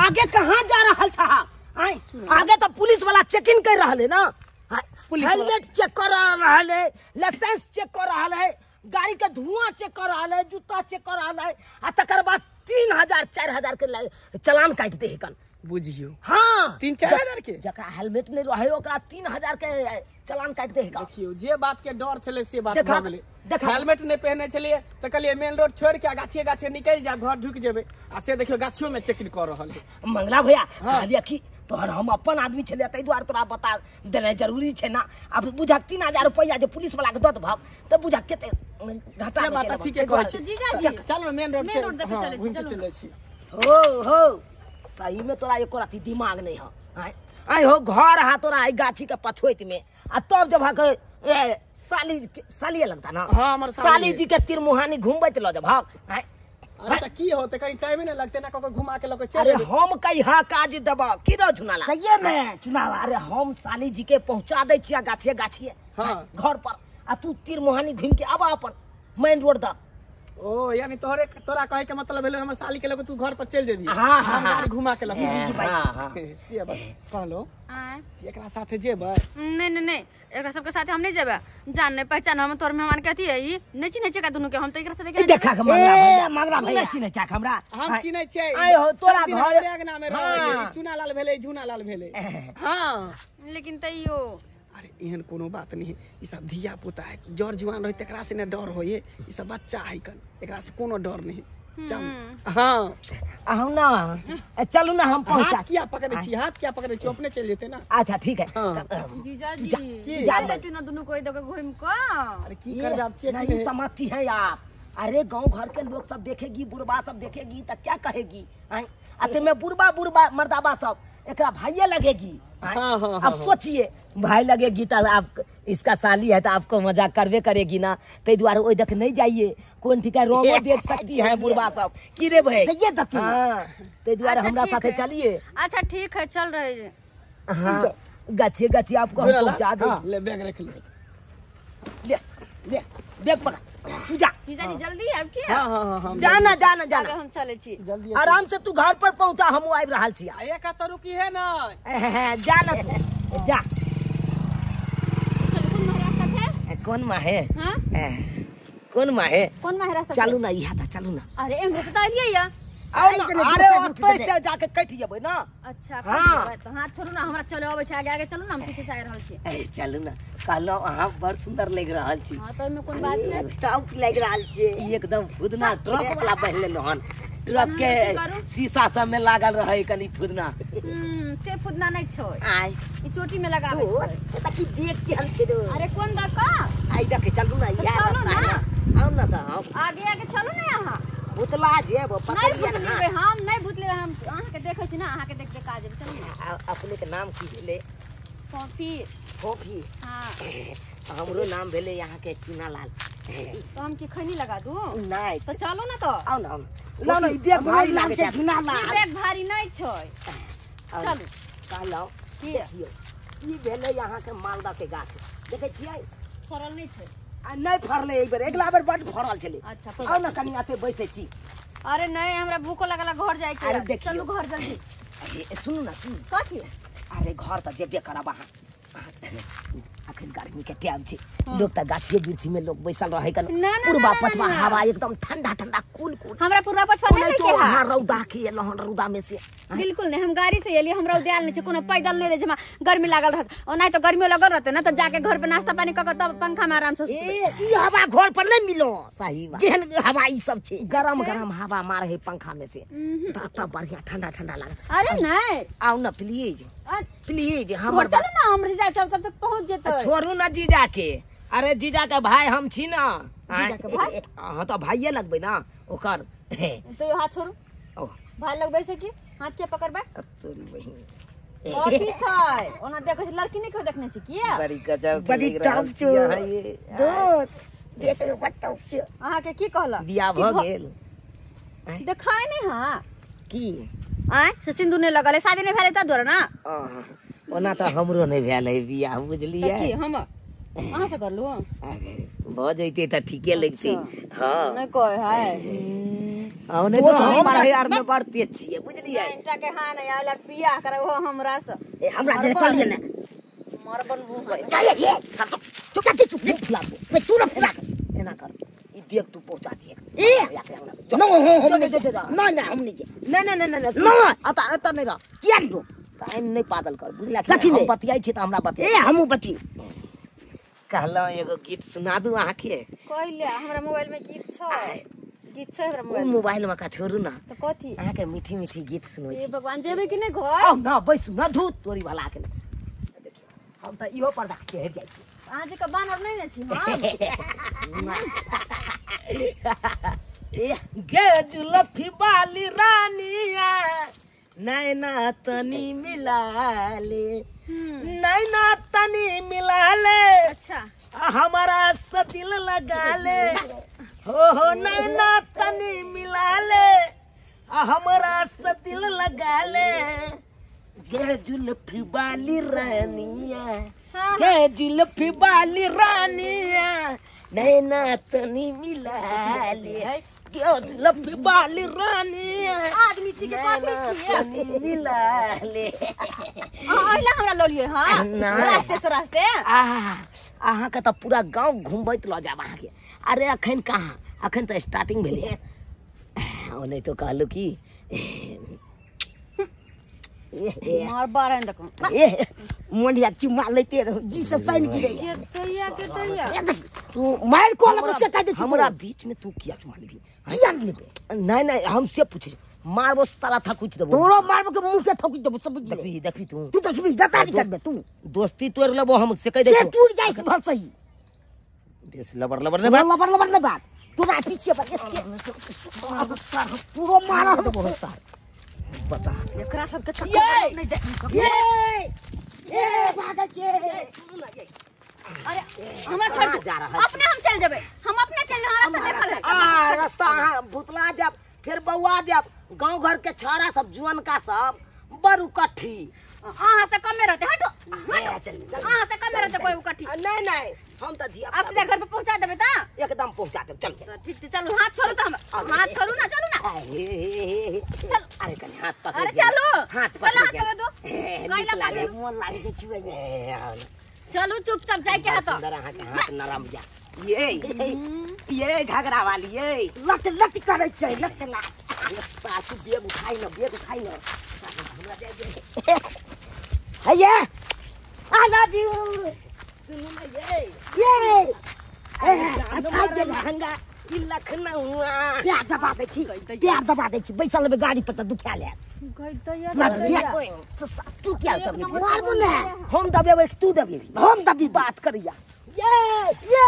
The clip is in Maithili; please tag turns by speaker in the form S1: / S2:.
S1: आगे कहाँ जा रहल छा? आय आगे तो पुलिस वाला चेकिंग कर रहल है ना। हेलमेट चेक कर रहल है, लाइसेंस चेक कर रहल है, गाड़ी के धुआं चेक कर रहल है, जूता चेक कर रहल है, आ तकर बाद 3000 4000 के चलान काट दे हकन।
S2: बुझियो।
S1: हाँ
S2: 3-4 हजार के
S1: जकरा हेलमेट नहीं रहे ओकरा 3000 के चलान काट दे हकन।
S2: देखियो जे बात के डर छले से बात भ गेलै। हेलमेट नहीं पहने छलिए त कहलिए मेन रोड छोड़ के गाछिए गाछिए निकल जाब, घर ढुक जेबे, आ से देखियो गाछियो में चेकिंग कर रहल है।
S1: मंगला भैया कहलिए कि तोहर हम अपन आदमी छलिए ताहि दुआरे तोरा बता देनाइ जरूरी छै ना। अब बुझक 3000 रुपया जे पुलिस वाला के दऽ देबहक त बुझक कते घाटा
S2: से बात ठीके कहै छी।
S3: जीजाजी
S2: चल मेन रोड से घूम के चलै छी।
S1: हो हो सही में तोरा एको रति दिमाग नहीं है। आय हो घर हा तोरा आई गाछी के पछोइत में, आ तब जब हक साली साली लगता ना।
S2: हां हमर
S1: साली जी के तिरमुहानी घुमबैत ल जब हक।
S2: अरे त की होते कहीं टाइम नहीं लगते ना कको घुमा के लके चल।
S1: अरे हम कहिया काज देब की रो चुनाला
S4: सही में चुनाव।
S1: अरे हम साली जी के पहुंचा दै छिया गाछिए गाछिए।
S2: हां
S1: घर पर, आ तू तिरमुहानी घूम के आबा अपन मेन रोड द।
S2: ओ यानी तोहरे तोरा कहे के मतलब भेल हमर साली के लके तू घर पर चल जेबी।
S1: हां
S2: हम गाड़ी घुमा के लके।
S1: हां हां
S2: से बात कहलो
S3: आय
S2: एकरा साथे जेबै?
S3: नहीं नहीं नहीं एकरा सबके साथे हम नहीं जेबै। जान नहीं पहचान हम तोर मेहमान के अथी है ई नहीं चिन्है छै का दुनू के। हम त एकरा साथे के
S1: देखा के मंगला भैया, मंगला भैया नहीं चिन्है छै हमरा।
S2: हम चिन्है छै।
S1: आय हो तोरा घर
S2: अंगना में रहै ई चुनालाल भेलै झुनालाल भेलै। हां
S3: लेकिन तैयो
S2: अरे एहन कोनो बात नहीं है। ई सब धिया पुता है, जर जुआन रहे तकरा से न डर होइए, ई सब बच्चा है कन, एकरा से कोनो डर नहीं। चल हां
S1: आहू ना चलू ना हम पहुंचा।
S2: हाथ किया पकड़े छी, हाथ किया पकड़े छी, अपने चल जेते ना।
S1: अच्छा ठीक है।
S3: जीजाजी जा लेती ना दुनू कोई दके घूम के।
S2: अरे की कर जाब चेक
S1: नहीं समझती है आप। अरे गांव घर के लोग सब देखेगी, बुढ़बा सब देखेगी त क्या कहेगी? अते में बुढ़बा बुढ़बा मर्दाबा सब एकरा भाइये लगेगी।
S2: हाँ, हाँ,
S1: अब सोचिए भाई लगेगी तो आप इसका साली है तो आपको मजाक करवे करेगी ना। तै दुआरे ओहि देख नहीं जाइए, कोन ठीक है रोबो देख सकती है बुढ़बा सब की रे भाई। हां तै दुआरे हमरा साथे चलिए।
S3: अच्छा ठीक है चल रहे।
S1: हां गाछी गाछी आपको हम पहुंचा दे।
S2: ले बैग रख ले,
S1: ले ले बैग पकड़ तू जा।
S3: जीजाजी जल्दी आब की?
S2: हां हां हां
S1: जाना जाना जाना
S3: हम चले छी
S2: जल्दी
S1: आराम से तू घर पर पहुंचा, हम आबि रहल छी।
S2: एक त रुकी है ना,
S1: जा ना तू जा।
S3: चल कोन माहे रास्ता छै?
S1: कोन माहे?
S3: हां
S1: कोन माहे?
S3: कोन माहे रास्ता?
S1: चलू ना इहा त चलू ना।
S3: अरे एमरे से त एलियै या।
S1: अरे ओतै से जाके कटि जेबै ना।
S3: अच्छा कटि जेबै त हाथ छोड़ू ना, हमरा चले अबै छै आगे आगे चलू ना, हम पीछे से आबि रहल छी।
S1: ए चलू ना, कहलौ अहाँ बड़ सुंदर लागि रहल छी।
S3: हां त ओइमे कोन बात छै?
S1: टॉप लागि रहल छी एकदम। फुदना ट्रक वाला पहिन लेलौ हन, ट्रक के शीशा सब में लागल रहे कनी फुदना।
S3: से फुदना नहीं छै,
S1: आय
S3: ई चोटी में लगाबै छै।
S1: दोस्त त की देख के हम छै दो।
S3: अरे कोन द का
S1: आई देख चलू ना यार रास्ता है। आउ ना त हम
S3: आगे आगे चलू ना। यहाँ
S1: भुतला जेब पकड़िए ना।
S3: हम नहीं भुतलेबै, हम अहाँ के देखै छी ना, अहाँ के देख देख आ जेबै। चलू ना।
S1: अपने के नाम की भेलै?
S3: कॉफी।
S1: कॉफी?
S3: हां
S1: हमरो नाम भेलै यहाँ के चुनालाल।
S3: तो हम की खैनी लगा दू?
S1: नहीं
S3: तो चलू ना। तो
S1: आउ ना आउ ना, लो ना ई बैग भारी लागे छै।
S3: चुनालाल ई बैग भारी नहीं छै। चलू
S1: कहलौ देखियौ ई भेलै यहाँ के मालदा के गाछ, देखै छियै?
S3: फरल नहीं छै।
S1: आ नहीं फरलै एहि बेर, अगिला बेर बड फरल छलै।
S3: अच्छा
S1: आउ ना कनी आते बैसै छी।
S3: अरे नहीं हमरा भूखो लगल, घर जाय के।
S1: अरे देखियौ
S3: चलू घर जल्दी।
S1: अरे सुनू ना सुनू।
S3: कथी?
S1: अरे घर त जेबे करब अहाँ, अखन गर्मी के टाइम छै, लोग त गाछिए वृक्षी में लोग बैसल रहे कन। पूर्वा पछवा हवा एकदम ठंडा ठंडा कूल कूल।
S3: हमरा पूर्वा पछवा नहीं लगे है।
S1: हां रौदा के एलो हन, रौदा में से
S3: बिल्कुल नहीं। हम गाड़ी से एलिए, हमरा उद्याल नहीं छै, कोनो पैदल नहीं रहे, जमा गर्मी लागल रहत। और नहीं तो गर्मी लगल रहते ना तो जाके घर पे नाश्ता पानी क के तब पंखा में आराम से
S4: ए ई हवा घर पर नहीं मिलो।
S1: सही बात,
S4: जेहन हवा ई सब छै,
S1: गरम गरम हवा मारे है पंखा में से, तब बढ़िया ठंडा ठंडा लागत।
S3: अरे नहीं
S1: आउ ना प्लीज प्लीज हमर
S3: चलू ना, हम जीजा चल तब तक पहुंच जेतै।
S1: छोड़ू ना जीजा के। अरे जीजा के भाई हम छी ना।
S3: जीजा के भाई?
S1: हां तो भाईये लगबै ना ओकर।
S3: तो हाथ छोड़ू।
S1: ओ
S3: भाई लगबै से की हाथ के पकड़बै?
S1: तोरी बहिन
S3: कथी छै ओना देखै छै लड़की नहीं केओ देखने छै किया?
S5: बड़ी गजब के
S4: बड़ी
S5: लग रहल
S4: टॉप
S5: छी
S4: छौ।
S5: अहाँ ये।
S4: दोस्त देखो बड़ टॉप छौ।
S3: अहाँ के की कहलक?
S1: बियाह
S3: कि
S1: भ
S3: घ-
S1: गेल
S3: देखाय नहीं। हां
S1: की
S3: आय से सिंदूर नहीं लगल है, शादी नहीं भेलै त दुआरे ना।
S1: ओना त हमरो नहीं भेल है बियाह,
S3: त
S1: बुझलियै?
S3: की हम अहाँ से करलू?
S1: भऽ जैते त ठीके लगते। हां
S3: नहीं कहे है।
S1: नहीं तो हम यार में बड़ तेज छियै बुझलियै।
S3: इनटा के हां नहीं आला बियाह करे हो हमरा से।
S4: ए हमरा जे कहलियै ने
S3: मर बनबू है।
S4: ये सब चुप चुप चुप फुला बे तू ना फुला
S1: एना कर ई देख तू पहुंचा दिए।
S4: ए न हम नहीं न न हम नहीं
S1: न न न न न अता अता नहीं रह
S4: किया नो
S1: काहे नहीं पागल कर बुझला।
S4: कथी
S1: हम बतियाई छी त हमरा बतिया।
S4: ए हमहु बति
S1: कहलौ एगो गीत सुना दू अहाँ के।
S3: कहले हमरा मोबाइल में गीत छ, गीत छ हमरा मोबाइल।
S1: मोबाइल में का छोड़ू ना
S3: त कथी
S1: अहाँ के मीठी मीठी गीत सुनबै
S3: छी। ए भगवान जेबे कि नहीं घर?
S1: आउ ना बैसू ना धूत तोरी वाला के। देखियो हम त इहो पर्दा के हट जाइ छी।
S3: अहाँ जे के बानर नहीं ने छी हम।
S1: गे जुल्फी वाली रानिया नैना तनी मिला ले, नैना तनी मिला ले।
S3: अच्छा
S1: हमारा से दिल लगा ले हो नैना तनी मिला ले हमारा से दिल लगा ले। गे जुल्फी वाली रानिया, गे जुल्फी वाली रानिया नैना तनी मिला ले, गे जुल्फी वाली रानिया
S3: आदमी छी के कथी छी
S1: मिला ले।
S3: अहिला हमरा ल लियै हां रास्ते से रास्ते।
S1: आ अहाँ के त पूरा गांव घुमबैत ल जाब अहाँ के। अरे अखन कहाँ, अखन त स्टार्टिंग भेलै। ओ नहीं तो कहलु कि
S3: मार बारन देखो
S4: ए मोंडिया चुमा लेते रहो जी से पानी गिरैया।
S3: के तैया
S4: तू मार को लग से काट दे
S1: हमरा बीच में तू किया चुमा लेबी?
S4: किया लेबे?
S1: नहीं नहीं हम से पूछे मारबो साला थकुच देबो।
S4: तोरो मारबो के मुंह के थकुच देबो सब बुझ
S1: देखबी देखबी तू
S4: तू देखबी गद्दारी करबे तू।
S1: दोस्ती तोड़ लेबो हम से कह दे
S4: से टूट जाय भल सही।
S1: बेस लबर लबर ने बात,
S4: लबर लबर ने बात तोरा पीछे पर तोरो मारा
S1: देबो सार बता
S3: एकरा सब के चक्कर नहीं जाय।
S4: ये ए भागै छे।
S3: अरे हमरा छोड़ दे, अपने हम चल जेबै, हम अपने चल जेबै। रास्ता देखल है।
S1: आ रास्ता हां भुतला जाब फिर बौआ जाब गांव घर के छाड़ा सब जुअनका सब बड़ उकट्ठी।
S3: अहाँ से कमे रहते हटो हटो, अहाँ से कमे रहते कोई उकट्ठी
S1: नहीं नहीं हम त धिया
S3: आप सीधा घर पे पहुंचा देबै त
S1: एकदम पहुंचा देब। चल
S3: ठीक छै चलू। हाथ छोड़ू त हम हाथ छोड़ू ना चलू ना चल।
S1: अरे कनी हाथ पकड़।
S3: अरे चलू
S1: हाथ पकड़
S3: हाथ पकड़ दो
S1: कैला लागे मन लागे के छुए।
S3: चलू चुपचाप जाय के हाथ
S1: अंदर अहाँ के हाथ नरम जा। ये घाघरा वाली ये
S4: लट लट करै छै लट लट।
S1: सासु बेग उठाइ न बेग उठाइ न हमरा जाय दे।
S4: हैया I love you.
S1: सुनू न ये
S4: ये
S1: ए लहंगा ई लखनऊआ
S4: प्यार दबा दै छी, प्यार दबा दै छी। बैसल लेबै गाड़ी पर त दुखा लेब।
S1: तू क्या दबेबी?
S4: मारबो ने
S1: हम दबेबै तू दबेबी?
S4: हम दबी
S1: बात करिया। ये ये